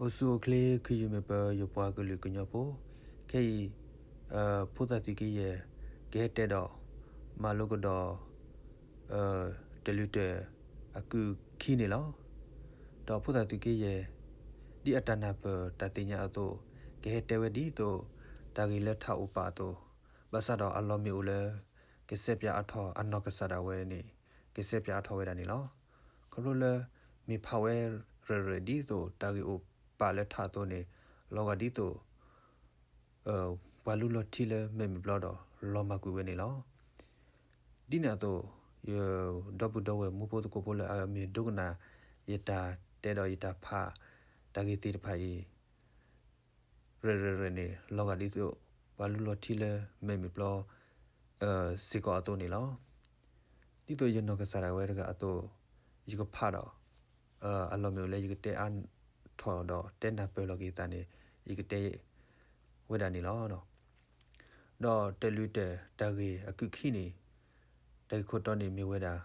အိၣ်ဆူၣ်အိၣ်ချ့ ခုယမ့ၢ်ပၢယပှၤကလုာ်ကညီဖိ, ခဲအံၤ ဖိသၣ်သုးက့ယဲၢ် ကဟဲတဲဒီး မၤလိကဒီး တၢ်လုၢ်တၢ်အကုၢ်ခံန့ၣ်လီၤ. ဒီးဖိသၣ်သုးက့ယဲၢ် ဒ်အတၢ်နၢ်ပၢၢ်တၢ်သ့ၣ်ညါအသိး ကဟဲတဲဝဲဒ်သိး တၢ်ဂ့ၢ်လၢထးအိၣ်ပာ်အသိး, ဘၣ်ဆၣ်ဒီးအလီၢ်မ့ၢ်အိၣ်လၢ ကစဲးပၠးအါထီၣ်အနီၢ်ကစၢ်ဒၣ်ဝဲန့ၣ် ကစဲးပၠးအါထီၣ်ဝဲဒၣ်န့ၣ်လီၤ. ခီဖျိလၢ မ့ၢ်ဖးဝဲရဲၣ်ရဲၣ်ဒ်သိး တၢ်ဂ့ၢ်အိၣ်ပာ်လၢထးအသိးန့ၣ် လီၤဂာ်ဒ်သိး ပှၤလူလီၤထံလၢမဲာ်မ့ၢ်ဘျီဒီး လီၤမၢ်ကွံာ်ဝဲန့ၣ်လီၤ. ဒ်န့ၣ်အသိး ယဒီပုၢ်ဒီဝဲၢ်မူဖိသကိးဖိလၢအမ့ၢ်ဒိကနၣ် ယတၢ်တဲဒီးယတၢ်ဖး တၢ်ဂ့ၢ်သ့ၣ်တဖၣ်အံၤ ရဲၣ်ရဲၣ်ရဲၣ်န့ၣ် လီၤဂာ်ဒ်သိး ပှၤလူလီၤထံလၢမဲာ်မ့ၢ်ဘျီ စ့ၢ်ကီးအသိးန့ၣ်လီၤ. ဒ်သိးယနီၢ်ကစၢ်ဒၣ်ဝဲတဂၤအသိး ယကဖးဒီး အလီၢ်မ့ၢ်အိၣ်လၢ ယကတဲအါထီၣ်ဒီးတဲနၢ်ပၢၢ်လီၤက့ၤသးန့ၣ် ယကတဲဝဲဒၣ်န့ၣ်လီၤ. ဒီးတၢ်လုၢ်တၢ်တၢ်ဂ့ၢ်အကုၢ်ခံန့ၣ် တၢ်ဂ့ၢ်ခိၣ်တီန့ၣ်မ့ၢ်ဝဲဒၣ်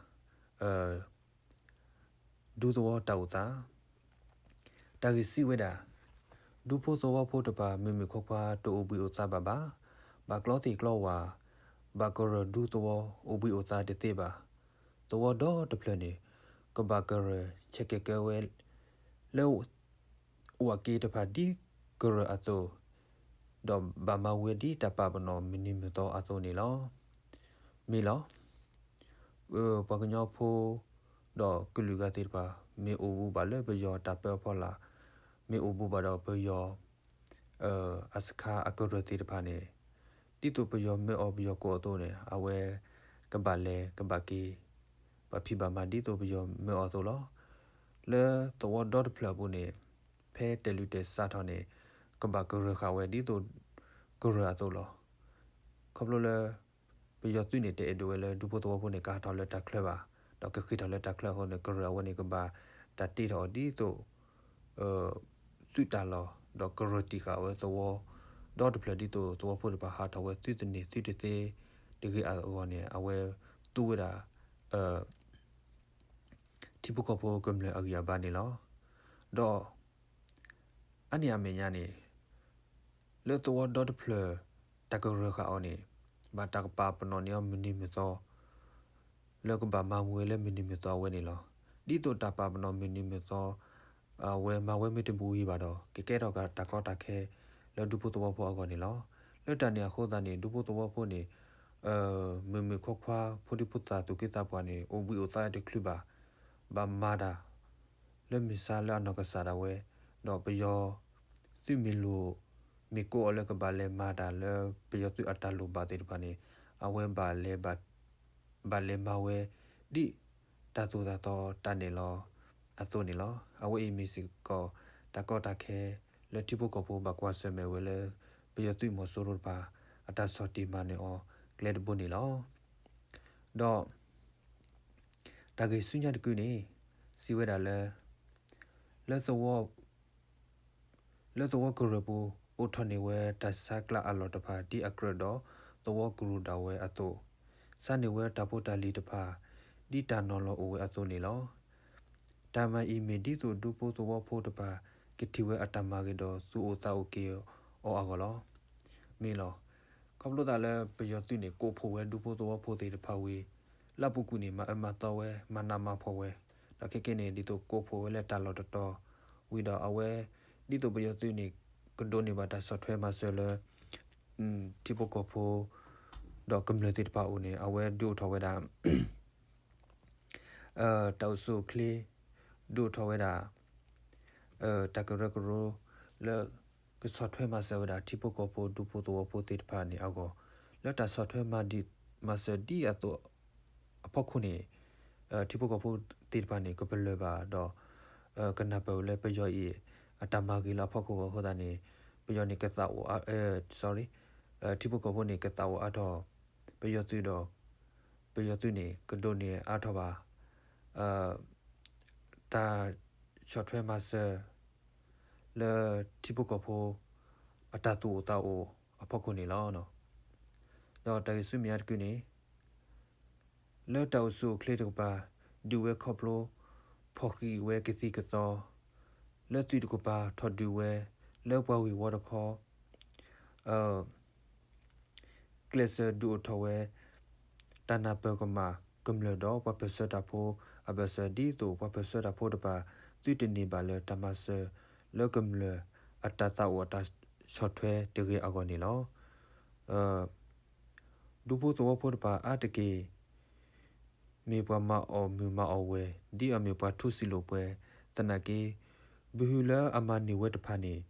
ဒူသဝီတၢ်အိၣ်သး တၢ်ဂ့ၢ်စံးဝဲဒၣ်, ဒူဖိသဝီဖိတဖၣ် မုၢ်မုၢ်ခွါခွါတအိၣ်ဘှံးအိၣ်သါဘၣ်ဘၣ်, ဘၣ်ကျီသ့ၣ်ကျီဝၣ်, ဘၣ်ကရၢၢ်ဒူသဝီအိၣ်ဘှံးအိၣ်သါတသ့ဘၣ်. သဝီဒီတဖျၢၣ်န့ၣ် ကဘၣ်ကရၢၢ်ဆဲးကဲးကဲဝဲ လၢ ဝးက့တဖၣ်ဒ်ကရၢၢ်အသိး, ဒီးဘၣ်မၤဝဲဒ်တၢ်ပာ်ပနီၣ်မုၢ်နံၤမုၢ်သီအသိးန့ၣ်လီၤ. မ့ၢ်လီၤ. ပှၤကညီဖိ ဒီးကလုာ်ဂၤသ့ၣ်တဖၣ် မ့ၢ်အိၣ်ဘူးဘၣ်လၢပယီၤတၢ်ပၢအဖီလာ်, မ့ၢ်အိၣ်ဘူးဘၣ်ဒီးပယီၤ အစခါအကရၢၢ်သ့ၣ်တဖၣ်န့ၣ်, ဒ်သိးပယီၤမၢအီၤပယီၤကိးအသိးန့ၣ် အဝဲကဘၣ်လဲၤကဘၣ်က့ၤ ဘၣ်ဖံးဘၣ်မၤဒ်သိးပယီၤမၢအီၤအသိးလီၤ. လၢသဝီဒီတဖျၢၣ်အပူၤန့ၣ် ဖဲတဲာ်လုၢ်တဲာ်စးထီၣ်န့ၣ် ကဘၣ်ကရၢၢ်ဃာ်ဝဲဒ်သိးကရၢၢ်အသိးလီၤ. ခီဖျိလၢ ပယီၤသုးန့ၣ် တအဲၣ်ဒိးဝဲလၢဒူဖိသဝီဖိန့ၣ် ကဟးထီၣ်လၢတၢ်ချၢဘၣ်, ဒီးကဃ့ၢ်ထီၣ်လၢတၢ်ချၢအဃိန့ၣ် ကရၢၢ်အဝဲန့ၣ် ကဘၣ်တၢ်တ့ထီၣ်အီၤဒ်သိး သုးတၢ်လီၢ် ဒီးကရၢၢ်တံၢ်ဃာ်ဝဲသဝီ ဒီတဖျၢၣ်ဒ်သိးသဝီဖိတဖၣ်ဟးထီၣ်ဝဲသုတန့ၢ်သုတသ့တဂ့ၤအဂီၢ်န့ၣ် အဝဲသူဝဲဒၣ် ထံဖိကီၢ်ဖိကမျၢၢ်အဂံၢ်အဘါန့ၣ်လီၤ. ဒီး အါန့ၢ်အမဲာ်ညါန့ၣ် လၢသဝီဒီတဖျၢၣ် တၢ်ကရၢၢ်ဃာ်အီၤန့ၣ် ဘၣ်တၢ်ကပာ်ပနီၣ်န့ၢ်အီၤမုၢ်နံၤမုၢ်သီ လၢကဘၣ်မၤဝဲလၢမုၢ်နံၤမုၢ်သီအဝဲန့ၣ်လီၤ. ဒ်သိးတၢ်ပာ်ပနီၣ်မုၢ်နံၤမုၢ်သီ အဝဲမၤဝဲမ့ၢ်တဘူးဝံၤဘၣ်ဒီး ကကဲထီၣ်တၢ်ကီတၢ်ခဲ လၢဒူဖိသဝီဖိအဂီၢ်န့ၣ်လီၤ. လၢတၢ်န့ၣ်အဃိသတးန့ၣ် ဒူဖိသဝီဖိန့ၣ် မုၢ်မုၢ်ခွါခွါ ဖိဒံဖိသၣ်သူၣ်က့သးပှၢ်န့ၣ် အိၣ်ဘှံးအိၣ်သါတချုးဘၣ်, ဘၣ်မၤတၢ် လၢမုၢ်ဆါလၢအနီၢ်ကစၢ်ဒၣ်ဝဲ, ဒီးပယီၤသုးမ့ၢ်လိၣ် မ့ၢ်ကိးအီၤလၢကဘၣ်လဲၤမၤတၢ်လၢပယီၤသုးအတၢ်လိၣ်ဘၣ်သ့ၣ်တဖၣ်န့ၣ် အဝဲဘၣ်လဲၤ ဘၣ်လဲၤမၤဝဲ ဒ်တၢ်သိၣ်တၢ်သီတၢ်နဲၣ်လီၤအသိးန့ၣ်လီၤ. အဝဲအံၤမ့ၢ်စ့ၢ်ကီး တၢ်ကီတၢ်ခဲ လၢထံဖိကီၢ်ဖိဘၣ်ကွၢ်ဆၢၣ်မဲာ်ဝဲလၢ ပယီၤသုးမီၤစိရိၤတဖၣ် အတၢ်ဆီၣ်တံၢ်မၤနၢၤအီၤကျဲတဘိန့ၣ်လီၤ. ဒီး တၢ်ဂ့ၢ်ဆူညါတကုာ်န့ၣ် စံးဝဲဒၣ်လၢ လၢသဝီ လၢသဝီကရၢၢ်ပူၤ အိၣ်ထီၣ်န့ၢ်ဝဲတၢ်ဆါကျးအလီၢ်တဖၣ် ဒ်အကြၢးဒီးသဝီကရူၢ်ဒၣ်ဝဲအသိး, ဆါန့ၢ်ဝဲတၢ်ဖိတၢ်လံၤတဖၣ် ဒ်တၢ်နီၤလီၤအိၣ်ဝဲအသိးန့ၣ်လီၤ. တၢ်မၤအံၤမ့ၢ်ဒ်သိးဒူဖိသဝီဖိတဖၣ် ကထံၣ်ဝဲအတၢ်မၤဂ့ၤဒီးသူၣ်အိၣ်သးအိၣ်က့ၤအီၤအဂီၢ်လီၤ. မ့ၢ်လီၤ. ခီဖျိသးလၢပယီၤသုးန့ၣ် ကိးဖှိၣ်ဝဲဒူဖိသဝီဖိသ့ၣ်တဖၣ်ဝံၤ လၢအပူၤကွံာ်န့ၣ် မၤအၢမၤသီဝဲ မၤနးမၤဖှီၣ်ဝဲ, ဒီးခဲကနံၣ်န့ၣ် ဒ်သိးကိးဖှိၣ်ဝဲလၢတၢ်လီၢ်တတီၤဝံၤဒီး အဝဲ ဒ်သိးပယီၤသုးန့ၣ် ကဒိးန့ၢ်ဘၣ်တၢ်ဆီၣ်ထွဲမၤစၢၤလၢ ထံဖိကီၢ်ဖိ ဒီးကမျၢၢ်သ့ၣ်တဖၣ်အအိၣ်န့ၣ် အဝဲဒုးအိၣ်ထီၣ်ဝဲဒၣ် တၢ်အိၣ်ဆူၣ်အိၣ်ချ့ ဒုးအိၣ်ထီၣ်ဝဲဒၣ် တၢ်ကရၢကရိ လၢကဆီၣ်ထွဲမၤစၢၤဝဲဒၣ် ထံဖိကီၢ်ဖိ ဒူဖိသဝီဖိသ့ၣ်တဖၣ်န့ၣ်အဂီၢ်, လၢတၢ်ဆီၣ်ထွဲမၤဒံးမၤစၢၤဒ်အသိးအဖီခိၣ်န့ၣ် ထံဖိကီၢ်ဖိသ့ၣ်တဖၣ်န့ၣ် ကပလၢၢ်ဘၣ်ဒီး ကနၢ်ပၢၢ်ဝဲလၢပယီၤအံၤ အတၢ်မၤဂ့ၤလၢအဖီခိၣ်အဃိသတးန့ၣ် ပယီၤန့ၣ်ကသးအိၣ်အါ sorry ထံဖိကီၢ်ဖိန့ၣ် ကသးအိၣ်အါထီၣ် ပယီၤသုးဒီး ပယီၤသုးန့ၣ် ကဒိးန့ၢ်အါထီၣ်ဘၣ် တၢ်ဆီၣ်ထွဲမၤစၢၤ လၢထံဖိကီၢ်ဖိ အတၢ်သူၣ်အိၣ်သးအိၣ်အဖီခိၣ်န့ၣ်လီၤ. ဒီးတၢ်ဂ့ၢ်ဆူမဲာ်ညါတကုာ်န့ၣ် လၢတၢ်အိၣ်ဆူၣ်အိၣ်ချ့တကပၤ ဒုးဝဲခီဖျိ ဖီၣ်ဃံးဝဲကသံၣ်ကသီ လၢသုးတကပၤထီၣ်ဒုးဝဲ လၢပှၤဂ့ၢ်ဝီတခီ ကျဲးစၢးဒုးအိၣ်ထီၣ်ဝဲ တၢ်နၢ်ပၢၢ်ကမၣ်ကမျၢၢ်ဒီးပှၤပၢၢ်ဆၢတၢ်ဖိအဘၢၣ်စၢၤ ဒ်သိးပှၤပၢၢ်ဆၢတၢ်ဖိတဖၣ် သုတန့ၢ်ဘၣ်လၢတၢ်မၤစၢၤလၢကမျၢၢ်အတၢ်သးအိၣ်အတၢ်ဆီၣ်ထွဲတဂ့ၤအဂီၢ်န့ၣ်လီၤ. ဒူဖိသဝီဖိတဖၣ်အါတက့ၢ် မ့ၢ်ပှၤမၤအီၣ်မုၢ်မၤအီၣ်ဝဲၢ် ဒ်အမ့ၢ်ပှၤထူစံာ်လိာ်ပှဲၤ, သနာ်က့ ဘုဟုလၢအမၤန့ၢ်ဝဲတဖၣ်န့ၣ်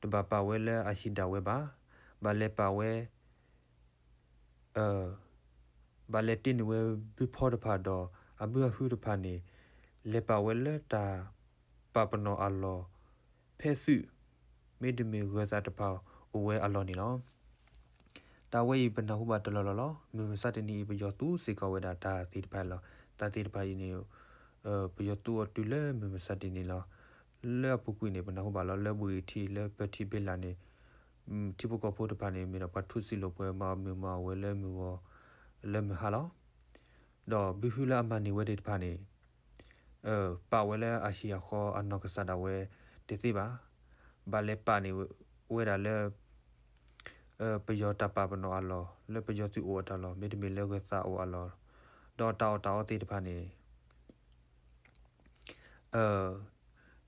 တဘၣ်ပာ်ဝဲလၢအဟံၣ်ဒၣ်ဝဲဘၣ်. ဘၣ်လဲၤပာ်ဝဲ ဘၣ်လဲၤတ့န့ၢ်ဝဲဘုဖီတဖၣ်ဒီး အဘုအဟုတဖၣ်န့ၣ် လဲၤပာ်ဝဲလၢတၢ်ပာ်ပနီၣ်အလီၢ် ဖဲသုး မ့တမ့ၢ်ဂၢၤသးတဖၣ်အိၣ်ဝဲအလီၢ်န့ၣ်လီၤ. တၢ်ဝဲအံၤပနၢ်ဟူဘၣ်တလီၢ်လီၢ်လီၤ. မုၢ်မဆါတနံၤအံၤ ပယီၤသူစ့ၢ်ကီးဝဲဒၣ်တၢ်သ့ၣ်တဖၣ်လီၤ. တၢ်သ့ၣ်တဖၣ်အံၤန့ၣ် ပယီၤသူအီၤတုၤလၢမုၢ်မဆါတနံၤလီၤ. လၢအပူၤကွံာ်န့ၣ် ပနၢ်ဟူဘၣ်လီၤ လၢဘှ့ၣ်ထံး လၢပၢထံးဘ့လးန့ၣ် ထံဖိကီၢ်ဖိတဖၣ်န့ၣ် မ့ၢ်ဒၣ်ပှၤထူစံာ်လိာ်ပှဲၤ မၤအီၣ်မုၢ်မၤအီၣ်ဝဲၢ်လၢမုၢ်ဂီၤ လၢမုၢ်ဟါလီၤ. ဒီးဘုဟုလၢအမၤန့ၢ်ဝဲသ့ၣ်တဖၣ်န့ၣ် ပာ်ဝဲလၢအဟံၣ်အဃီအနီၢ်ကစၢ်ဒၣ်ဝဲတသ့ဘၣ်. ဘၣ်လဲၤပာ်န့ၢ်ဝဲဒၣ်လၢ ပယီၤတၢ်ပာ်ပနီၣ်အလီၢ် လၢပယီၤသုးအိၣ်အတၢ်လီၢ် မ့တမ့ၢ်လၢဂၢၤသးအိၣ်အလီၢ် ဒီးတၢ်အီၣ်တၢ်အီသ့ၣ်တဖၣ်န့ၣ်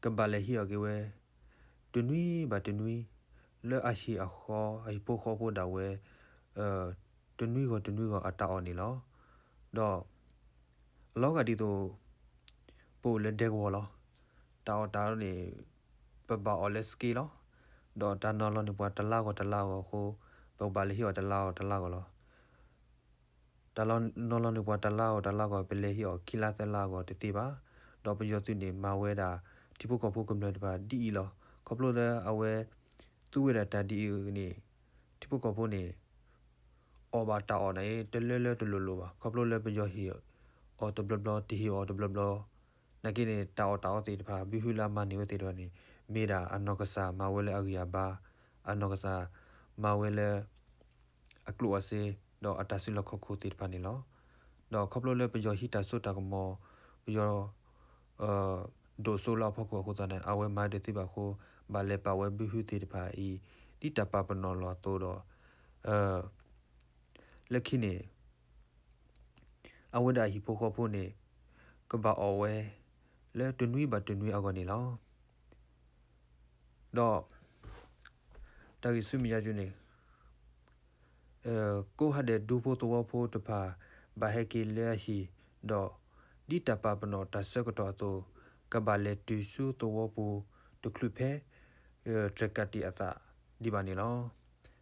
ကဘၣ်လဲၤဟံးအီၣ်က့ၤဝဲ တနွံဘၣ်တနွံ လၢအဟံၣ်အဃီ အဟံၣ်ဖိဃီဖိဒၣ်ဝဲ တနွံဂီၢ်တနွံဂီၢ်အတၢ်အီၣ်န့ၣ်လီၤ. ဒီး အလီၤဂာ်ဒ်သိး ပအိၣ်လၢဒဲကဝီၤလီၤ. တၢ်အီၣ်တၢ်အီန့ၣ် ပဘၣ်အီၣ်လၢ scale လီၤ. ဒီးတၢ်နီၤလီၤန့ၢ်ပှၤတလါဂီၢ်တလါဂီၢ်အဃိ ပကဘၣ်လဲၤဟံးအီၣ်တလါဂီၢ်တလါဂီၢ်လီၤ. တၢ်နီၤလီၤန့ၢ်ပှၤတလါဂီၢ်တလါဂီၢ် ပလဲၤဟံးအီၣ်ခံလါသၢလါဂီၢ်တသ့ဘၣ်. ဒီးပယီၤသုးန့ၣ် မၤဝဲဒၣ် ထံဖိကီၢ်ဖိကမျၢၢ်တဖၣ်ဒ်အံၤလီၤ. ခီဖျိလၢအဝဲ သူဝဲဒၣ်တၢ်ဒ်အံၤန့ၣ် ထံဖိကီၢ်ဖိန့ၣ် အီၣ်ဘၣ်တၢ်အီၣ်န့ၣ် တလၢလၢတလိၤလိၤဘၣ်. ခီဖျိလၢပယီၤဟ့ၣ်အီၤတဘျီဘျီ တဟ့ၣ်အီၤတဘျီဘျီ နာ်က့န့ၣ် တၢ်အီၣ်တၢ်အီသ့ၣ်တဖၣ် ဘုဟုလၢအမၤန့ၢ်ဝဲသ့ၣ်တဖၣ်န့ၣ် မ့ၢ်ဒၣ်အနီၢ်ကစၢ်မၤဝဲလၢအဂံၢ်အဘါ, အနီၢ်ကစၢ်မၤဝဲလၢ အကျိၣ်အစ့ ဒီးအတၢ်စုလီၢ်ခီၣ်ခိၣ်သ့ၣ်တဖၣ်န့ၣ်လီၤ. ဒီးခီဖျိလၢပယီၤဟံးတၢ်စိတၢ်ကမီၤ ပယီၤ ဒိၣ်စိလၢအဖီခိၣ်အဃိသတးန့ၣ် အဝဲမၤတသ့ဘၣ်အဃိ ဘၣ်လဲၤပာ်ဝဲဘုဟုသ့ၣ်တဖၣ်အံၤ ဒ်တၢ်ပာ်ပနီၣ်လီၤအသိးဒီး လၢခံန့ၣ် အဝဲဒၣ်အဟံၣ်ဖိဃီဖိန့ၣ် ကဘၣ်အီၣ်ဝဲ လၢတနွံဘၣ်တနွံအဂီၢ်န့ၣ်လီၤ. ဒီး တၢ်ဂ့ၢ်ဆူမဲာ်ညါကၠိန့ၣ် ကိးဟါဒဲးဒူဖိသဝီဖိတဖၣ် ဘၣ်ဟဲက့ၤလၢအဟံၣ် ဒီး ဒ်တၢ်ပာ်ပနီၣ်တၢ်ဆၢကတီၢ်အသိး ကဘၣ်လဲၤတုၤဆူသဝီပူၤတချုးဖဲ တြဲၤကးတံာ်အသးဒံးဘၣ်န့ၣ်လီၤ.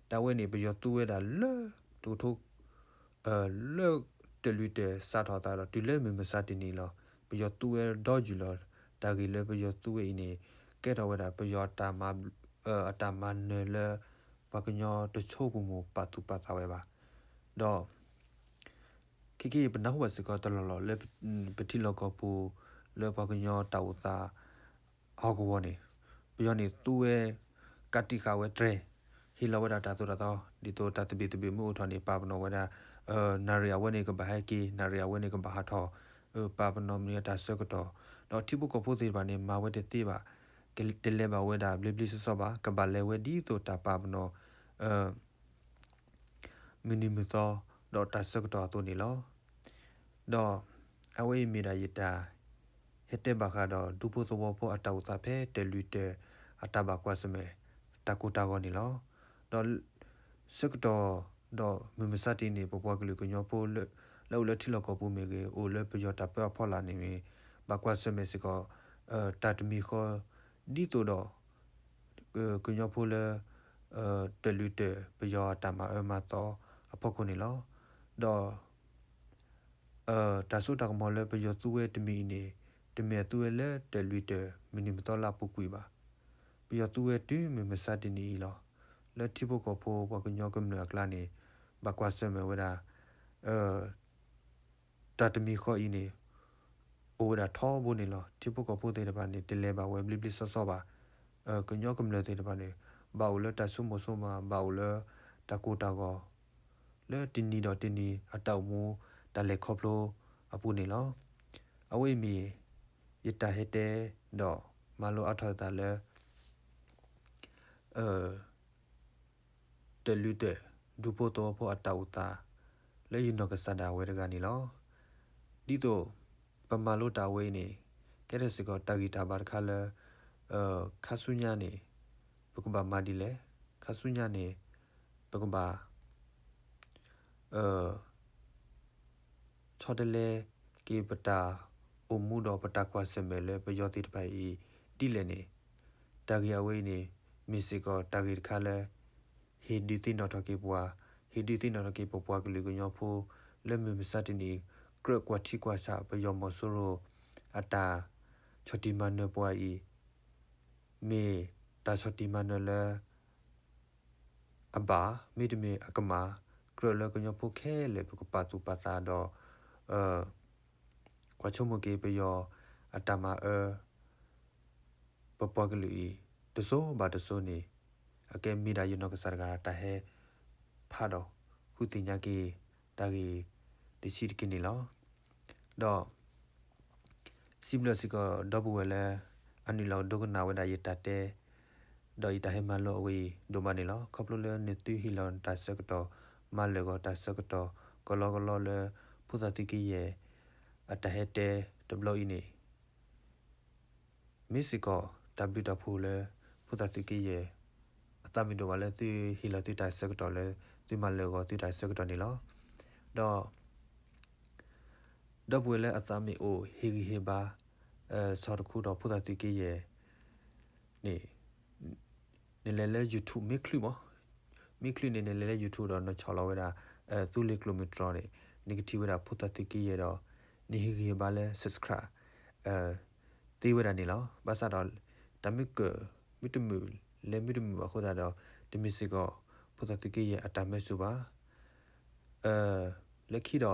တၢ်ဝဲန့ၣ် ပယီၤသူဝဲဒၣ်လၢ တကထိ လၢတၢ်လုၢ်တၢ်စးထီၣ်အသးဒီး တုၤလၢမုၢ်မဆါတနံၤလီၤ. ပယီၤသူဝဲဒီယုၢ်လီၤ. တၢ်ဂ့ၢ်လၢပယီၤသူဝဲအံၤန့ၣ် ကဲထီၣ်ဝဲဒၣ်ပယီၤ အတၢ်မၤနၢၤလၢ ပှၤကညီတဆိကမိၣ်ပာ်သူၣ်ပာ်သးဝဲဘၣ်. ဒီး ခဲကနံၣ်အံၤ ပနၢ်ဟူဘၣ်စ့ၢ်ကီးတလီၢ်လီၢ်လၢ ပထံလီၢ်ကီၢ်ပူၤ လၢပှၤကညီတၢ်အိၣ်သး ဟီၣ်ကဝီၤန့ၣ် ပယီၤန့ၣ်သူဝဲ ကးတံာ်ဃာ်ဝဲတြဲၤ ဟ့ၣ်လီၤဝဲဒၣ်တၢ်သိၣ်တၢ်သီ ဒ်သိးတၢ်သဘံၣ်သဘုၣ်မ့ၢ်အိၣ်ထီၣ်န့ၣ် ပာ်ပနီၣ်ဝဲဒၣ် နၣ်ရံၣ်အဝဲန့ၣ်ကဘၣ်ဟဲက့ၤ နၣ်ရံၣ်အဝဲန့ၣ်ကဘၣ်ဟးထီၣ် ပာ်ပနီၣ်မ့ၢ်တၢ်ဆၢကတီၢ် ဒီးထံဖိကီၢ်ဖိသ့ၣ်တဖၣ်န့ၣ် မၤဝဲတသ့ဘၣ် တလဲၤဘၣ်ဝဲဒၣ်ဘျ့ဘျ့ဆှီဆှီဘၣ် ကဘၣ်လဲၤဝဲဒ်သိးတၢ်ပာ်ပနီၣ် မုၢ်နံၤမုၢ်သီ ဒီးတၢ်ဆၢကတီၢ်အသိးန့ၣ်လီၤ. ဒီးအဝဲအံၤမ့ၢ်ဒၣ်ယတၢ် ဟဲတဲဘၣ်ဃးဒီးဒူဖိသဝီဖိအတၢ်အိၣ်သးဖဲတၢ်လုၢ်တၢ်အတၢ်ဘၣ်ကွၢ်ဆၢၣ်မဲာ် တၢ်ကိၢ်တၢ်ဂီၤန့ၣ်လီၤ. ဒီးဆၢကတီၢ် ဒီးမုၢ်မဆါတနံၤန့ၣ် ပပှၤကလုာ်ကညီဖိ လၢအအိၣ်လၢထံလီၢ်ကီၢ်ပူၤမ့ၢ်ဂ့ၤ အိၣ်လၢပယီၤတၢ်ပၢအဖီလာ်န့ၣ်မ့ၢ် ဘၣ်ကွၢ်ဆၢၣ်မဲာ်စ့ၢ်ကီး တၢ်တမံၤဃီ ဒ်သိးဒီး ကညီဖိလၢ တၢ်လုၢ်တၢ်ပယီၤအတၢ်မၤအၢမၤသီအဖီခိၣ်န့ၣ်လီၤ. ဒီး တၢ်စိတၢ်ကမီၤလၢပယီၤသူဝဲတမံၤအံၤန့ၣ် တမ့ၢ်အသူဝဲလၢတၢ်လုၢ်တၢ်မုၢ်နံၤမုၢ်သီလၢအပူၤကွံာ်ဘၣ်. ပယီၤသူဝဲတုၤမုၢ်မဆါတနံၤအံၤလီၤ. လၢထံဖိကီၢ်ဖိပှၤကညီကမျၢၢ်အကျါန့ၣ် ဘၣ်ကွၢ်ဆၢၣ်မဲာ်ဝဲဒၣ် တၢ်တမံၤဃီအံၤန့ၣ် အိၣ်ဝဲဒၣ်ထီဘိန့ၣ်လီၤ. ထံဖိကီၢ်ဖိသ့ၣ်တဖၣ်န့ၣ် တလဲၤဘၣ်ဝဲဘျ့ဘျ့ဆှီဆှီဘၣ်. ကညီကမျၢၢ်သ့ၣ်တဖၣ်န့ၣ် ဘၣ်အိၣ်လၢတၢ်ဆိကမိၣ်ဆိကမး ဘၣ်အိၣ်လၢတၢ်ကိၢ်တၢ်ဂီၤ လၢတနံၤဒီးတနံၤအတၢ်အိၣ်မူတၢ်လဲၤခီဖျိအပူၤန့ၣ်လီၤ. အဝဲအံၤမ့ၢ် ယတၢ်ဟဲတဲဒီး မၤလိအါထီၣ်သးလၢ တလုၢ်တၢၢ် ဒူဖိသဝီဖိအတၢ်အိၣ်သး လၢယနီၢ်ကစၢ်ဒၣ်ဝဲတဂၤန့ၣ်လီၤ. ဒ်သိး ပမၤလိတၢ်အဝဲအံၤန့ၣ် ကဲထီၣ်စ့ၢ်ကီးတၢ်ဂံၢ်တၢ်ဘါတခါလၢ ခါဆူညါန့ၣ် ပကဘၣ်မၤဒ်လဲၣ်, ခါဆူညါန့ၣ် ပကဘၣ် ဆီတလဲက့ၤပတၢ်အိၣ်မူဒီးပတၢ်ကွၢ်ဆၢၣ်မဲာ်လၢပယီၤသ့ၣ်တဖၣ်အံၤ ဒ်လဲၣ်န့ၣ် တၢ်ဂ့ၢ်အဝဲအံၤန့ၣ် မ့ၢ်စ့ၢ်ကီးတၢ်ဂ့ၢ်တခါလၢ ဟ့ၣ်ဒုးသ့ၣ်နီၣ်ထီၣ်က့ၤပှၤ, ဟ့ၣ်ဒုးသ့ၣ်နီၣ်ထီၣ်က့ၤပပှၤကလုာ်ကညီဖိ လၢမုၢ်မဆါတနံၤအံၤ ကြၢးကွၢ်ထံကွၢ်ဆးပယီၤမီၤစိရိၤ အတၢ်ဆီၣ်တံၢ်မၤနၢၤပှၤအံၤ မ့ၢ်တၢ်ဆီၣ်တံၢ်မၤနၢၤလၢ အဘၣ် မ့တမ့ၢ်အကမၣ် ကြၢးလၢကညီဖိခဲလၢာ် ပကပာ်သူၣ်ပာ်သးဒီး ကွၢ်ဆိကမိၣ်က့ၤပယီၤအတၢ်မၤအၢ ပပှၤကလုာ်အံၤ တစိၤဘၣ်တစိၤန့ၣ် အကဲမ့ၢ်ဒၣ်ယနီၢ်ကစၢ်တဂၤ တၢ်ဟဲဖးဒီး ဃုသ့ၣ်ညါက့ၤတၢ်ဂ့ၢ်တဆံးတက့ၢ်န့ၣ်လီၤ. ဒီး စံးဘျုးစ့ၢ်ကီးဒီပုၢ်ဝဲၢ်လၢ အနုာ်လီၤဒိကနၣ်ဝဲဒၣ်ယတၢ်တဲ ဒီးယတၢ်ဟဲမၤလိအဝဲအံၤဒိၣ်မးန့ၣ်လီၤ. ခီဖျိလၢနသုဟ့ၣ်လီၤတၢ်ဆၢကတီၢ် မၤလၢာ်ဂီၤတၢ်ဆၢကတီၢ် ကလီကလီလၢ ဖိသၣ်သုးက့ယဲၢ် အတၢ်ဟဲတဲတဘျီအံၤန့ၣ် မ့ၢ်စ့ၢ်ကီးတၢ်ဘျုးတၢ်ဖှိၣ်လၢ ဖိသၣ်သုးက့ယဲၢ် အသးမ့ၢ်ဒိၣ်မးလၢသုဟ့ၣ်လီၤသုတၢ်ဆၢကတီၢ်လၢ သုမၤလၢာ်ဂီၤသုတၢ်ဆၢကတီၢ်န့ၣ်လီၤ. ဒီး ဒီပုၢ်ဝဲၢ်လၢအသးမ့ၢ်အိၣ်ဟ့ၣ်ဂံၢ်ဟ့ၣ်ဘါ ဆီၣ်တခူဒီးဖိသၣ်သုးက့ယဲၢ်န့ၣ် နလဲၤလၢ YouTube မ့ၢ်ချုးမး, မ့ၢ်ချုးန့ၣ် နလဲၤလၢ YouTube ဒီးနဆီၣ်လီၤဝဲဒၣ် သူလ့ၤကျိၤမုၢ်တြီၤန့ၣ် နကထံၣ်ဝဲဒၣ်ဖိသၣ်သုးက့ယဲၢ်ဒီး နဟ့ၣ်ဂံၢ်ဟ့ၣ်ဘါလၢ subscribe သ့ဝဲဒၣ်န့ၣ်လီၤ. ဘၣ်ဆၣ်ဒီး တၢ်မ့ၢ်ကၢၣ်မ့ၢ်တမုာ် လဲၤမ့ၢ်တမုာ်ဘၣ်အဃိသတးဒီး တမ့ၢ်စ့ၢ်ကီး ဖိသၣ်သုးက့ယဲၢ်အတၢ်မၢစိၤဘၣ်. လၢခံဒီး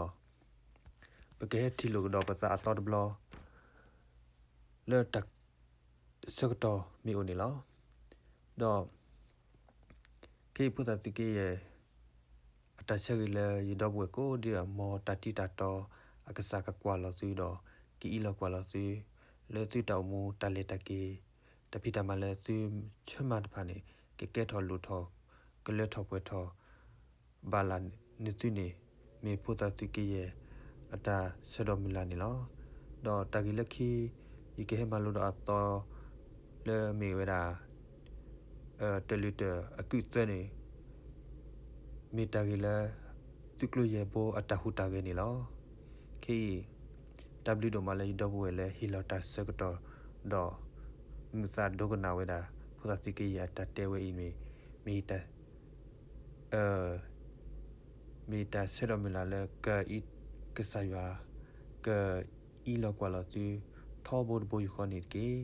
ပကဟဲထံၣ်လိာ်ကဒီးပသးအသီတဘျီ လၢတၢ်ဆၢကတီၢ်မ့ၢ်အိၣ်န့ၣ်လီၤ. ဒီး ခဲအံၤဖိသၣ်သုးက့ယဲၢ် အတၢ်ဆၢဂ့ၤလၢယဒီပုၢ်ဝဲၢ်ကိးဒံဒီး မ်တၢ်တံၢ်တၢ်တီအကစၢ်ကကွၢ်လီၤသုဒီး ကအံးလီၤကွၢ်လီၤသု လၢသုတၢ်အိၣ်မူတၢ်လဲၤတၢ်က့ၤ တၢ်ဖံးတၢ်မၤလၢသုဆၢမၤတဖၣ်န့ၣ် ကကဲထီၣ်လိၣ်ထီၣ် ကလၢထီၣ်ပှဲၤထီၣ် ဘၣ်လၢနသုန့ၣ် မ့ၢ်ဖိသၣ်သုးက့ယဲၢ် အတၢ်ဆၢဒီးမုၢ်လၢ်န့ၣ်လီၤ. ဒီးတၢ်ဂ့ၢ်လၢခံ ယကဟဲမၤလိဒီးအသီ လၢမ့ၢ်ဝဲဒၣ် တလုၢ်တၢၢ်အကုၢ်သၢန့ၣ် မ့ၢ်တၢ်ဂ့ၢ်လၢ သုးကျိၤယဲၢ်ဘိအတၢ်ဟူးတၢ်ဂဲၤန့ၣ်လီၤ. ခဲအံၤ တၢ်ဘျုးဒိၣ်မးလၢယဒီပုၢ်ဝဲၢ်လၢဟ့ၣ်လီၤတၢ်ဆၢကတီၢ်ဒီး မုာ်သးဒိကနၣ်ဝဲဒၣ် ဖိသၣ်သုးက့ယဲၢ်အတၢ်တဲဝဲအံၤမ့ၢ် မ့ၢ်တၢ် မ့ၢ်တၢ်ဆၢဒီးမုၢ်လၢ်လၢ ကအံးကစၢ်ယွၤ ကအံးလီၤကွၢ်လီၤသု ထီဘိတဘိယူၢ်ဃီန့ၣ်တက့ၢ်.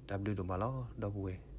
တၢ်ဘျုးဒိၣ်မးလီၤ ဒီပုၢ်ဝဲၢ်.